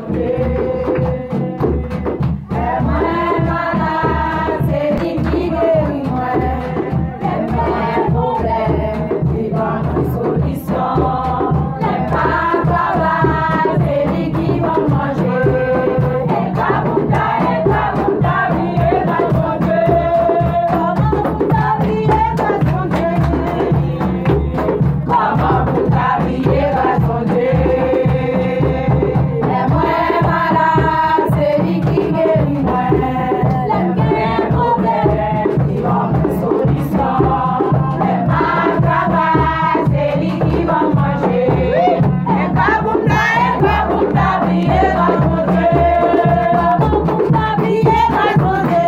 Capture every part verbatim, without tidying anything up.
Lè mwen malad, se li ki geri mwen. Lè m gen pwoblèm, li ban mwen solisyon. Lè m pa travay, se li ki ban m manje. E ka pou m ta, e ka pou m ta bliye gras Bondye. Kòman pou m ta bliye gras Bondye? Kòman pou m ta bliye gras Bondye? Lè mwen malad, se li ki geri mwen. Lè m gen pwoblèm, li ban mwen solisyon. Lè m pa travay, se li ki ban m manje. E ka pou m ta, e ka pou m ta bliye gras Bondye. Kòman pou m ta bliye gras Bondye?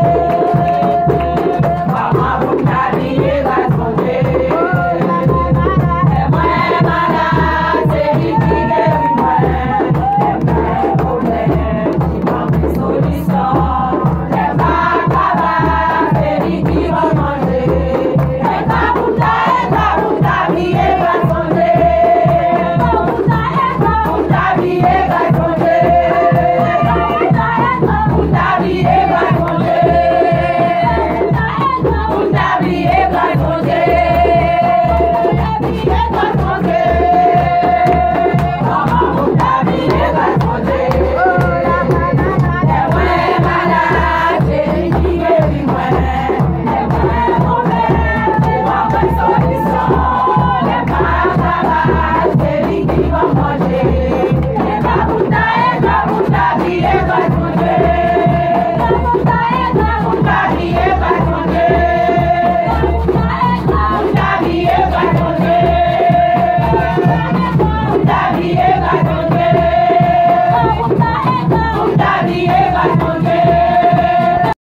Kòman pou m ta bliye gras Bondye? Lè mwen malad, se li ki geri mwen. Lè m gen pwoblèm, li ban mwen solisyon. Lè m pa travay, se li ki ban m manje. E ka pou m ta, e ka pou m ta bliye gras Bondye. E ka pou m ta, e ka pou m ta bliye gras Bondye. E ka pou m ta, e ka pou m ta bliye gras Bondye. Pou m ta bliye gras Bondye. Bliye gras Bondye. Kòman pou m ta bliye gras Bondye? Lè mwen malad, se li ki geri mwen. Lè mwen pwoblèm, li ban mwen solisyon. Lè m pa travay, se li ki ban m manje. E ka pou m ta, e ka pou m ta bliye gras Bondye. E ka pou m ta, e ka pou m ta bliye gras Bondye. Pou m ta bliye gras Bondye. Pou m ta bliye gras Bondye. Pou m ta bliye gras Bondye.